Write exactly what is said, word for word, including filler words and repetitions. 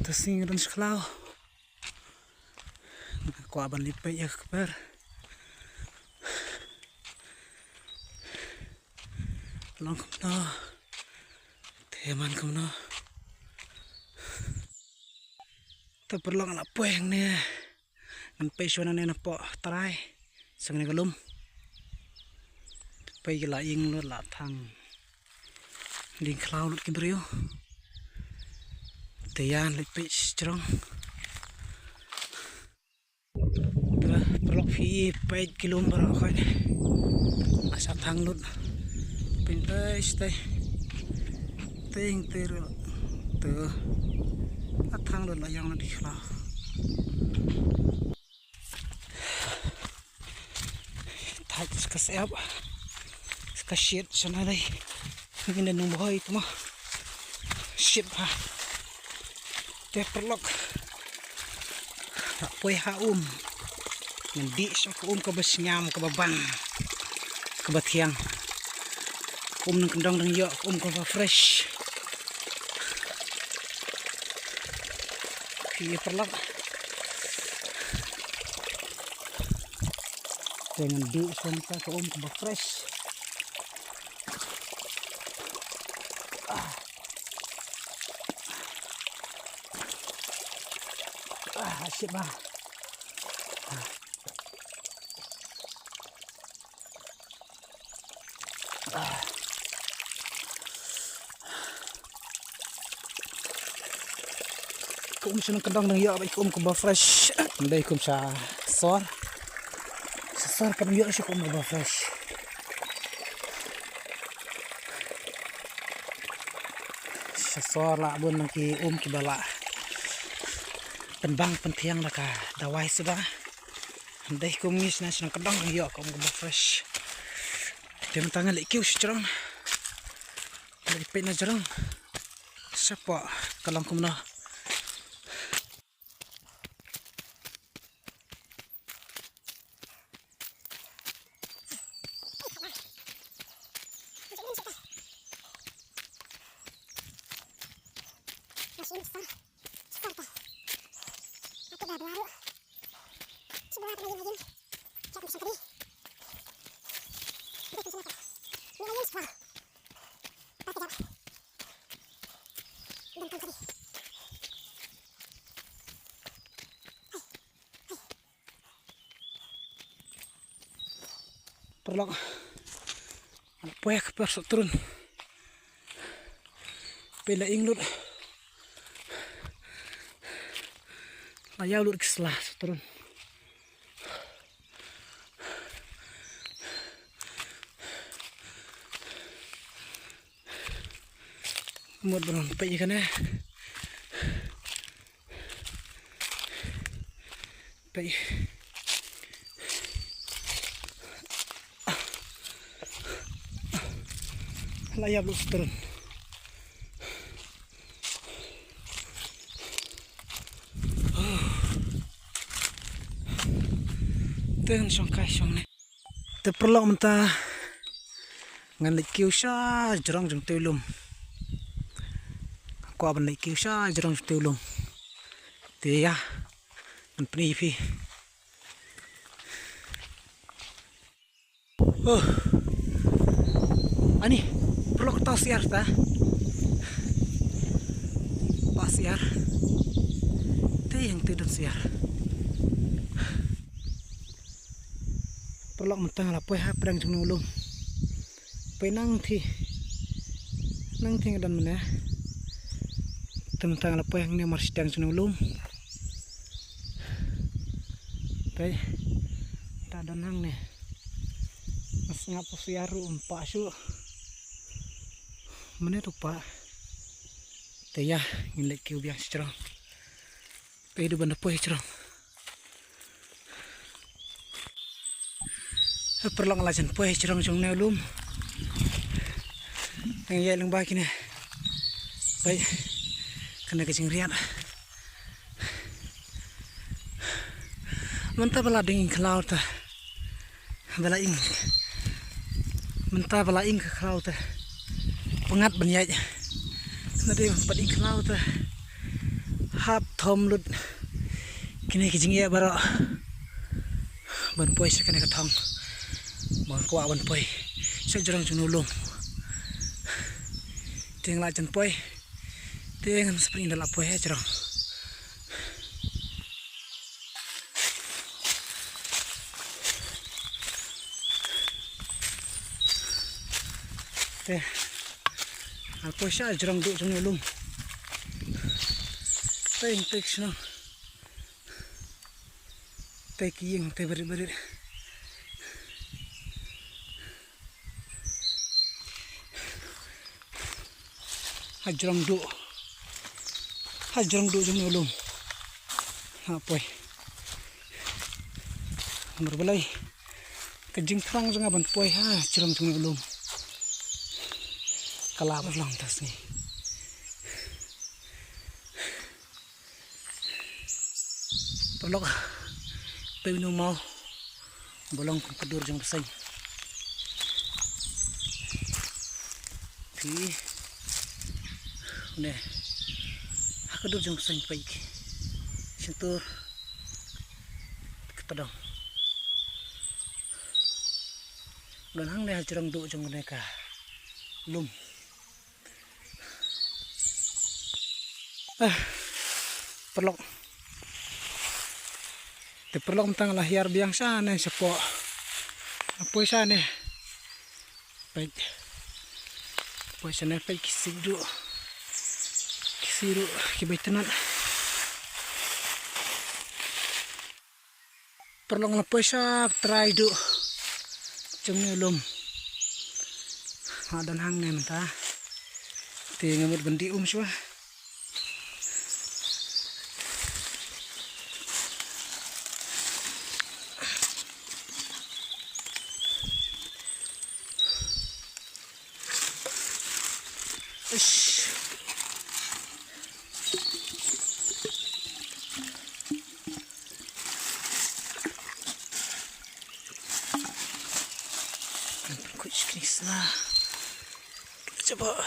Te sngi nga don sha khlaw. Nga kwah ban leit peit ïa ka kper. Long kumno? Te man kumno? Te paralok, nga la poi hangne. Ngan peit shuwa nangne napoh trai. Sha kane ka lum. Peit ki la ïeng lut, la thang. Dang khlaw lut ki briew. Te ïa leit peit sha jrong. Te paralok, phi peit ki lum baroh khoit. La shah thang lut. Peit tei shatei. Teng tei ruh. Te la thang lut, la ïeng lut ki khlaw. Thait ka sep. Ka shit shana dei. Ngin da nung bhoi tu ma. Shit ha. Te paralok, la poi ha um. Ngan dih sha ka um kaba sngewbha, kaba ban, kaba thiang. Ka um nongkyndong dang ïoh, ka um kaba fresh. Phi ïa paralok. Te ngan dih sha ka um kaba fresh. Ah. Ah, shit ba. Ka um sha nongkyndong dang ïoh bad ka um kaba fresh. Dei ka um sha sor. Sha sor ka dang ïoh sha ka um kaba fresh. Sha sor la bun nang ki um kiba la pynbang pynthiang da ka dawai suda. Dei ka um ngi sha nongkyndong dang ïoh ka um kaba fresh. Te mynta nga leit kiew sha jrong. Leit peit na jrong. Shapoh ka long kumno. Paralok, nga la poi ha ka kper sohtrun. Peit la ïeng lut. La ïaw lut ki sla sohtrun. Mut ban peit ïa kane. Peit. La ïap lut sohtrun. Te ngan shong kai shong ne. Te paralok, mynta ngan leit kiew sha jrong jong utei u lum. Kwah ban leit kiew sha jrong jong utei u lum. Te ïa, ngan pyni ïa phi. Oh. Ani, paralok, ta syiar ta. Ba syiar. Te ïeng te don syiar. Paralok, mynta nga la poi ha pdeng jong u lum. Peit nangthie. Nangthie nga don mynne. Te mynta nga la poi hangne marshiteng jong u lum. Peit. Ta don hangne. Nga sngap u syiar ruh um pah shuh. Mynne tu pah. Te ïa, ngin leit kiew biang sha jrong. Peit, dei ban da poi jrong. Paralok, la jan poi jrong jong une u lum. Ngi ïaid lyngba kine. Peit. Kane ka jingriat. Mynta ba la dang ïeng khlaw te. Ba la ïeng. Mynta ba la ïeng ka khlaw te. Pyngngad ban ïaid. Na dei pat ing khlaw te. Hap thom lut kine ki jingeh baroh ban poi sha kane ka thong. Ban kwah ban poi sha jrong jong u lum. Te nga la jan poi. Te ngan sa pynda la poi ha jrong. Te. Al poi sha jrong duh jong u lum. Te te shnong. Te ki ïing te berit berit. Ha jrong duh. Ha jrong duh jong u lum. Ha poi. Mar balei. Ka jingthrang jong nga ban poi ha jrong jong u lum. Ka la ba long ta sngi. Paralok, te une u maw ba long kum ka dur jong bseiñ. Phi ne ha ka dur jong bseiñ peit ki shyntur ka tdong. Don hangne ha jrong duh jong ne ka lum. Ah, paralok. Te paralok mynta nga la hiar biang shane shapoh. Nga poi shane. Peit. Poi shane peit ki siej duh. Ki siej duh ki bai tnat. Paralok, la poi sha trai duh jong u lum. Ha don hangne mynta. Te nga mut ban dih um shuwa. Ish. Kuch kris na. Coba.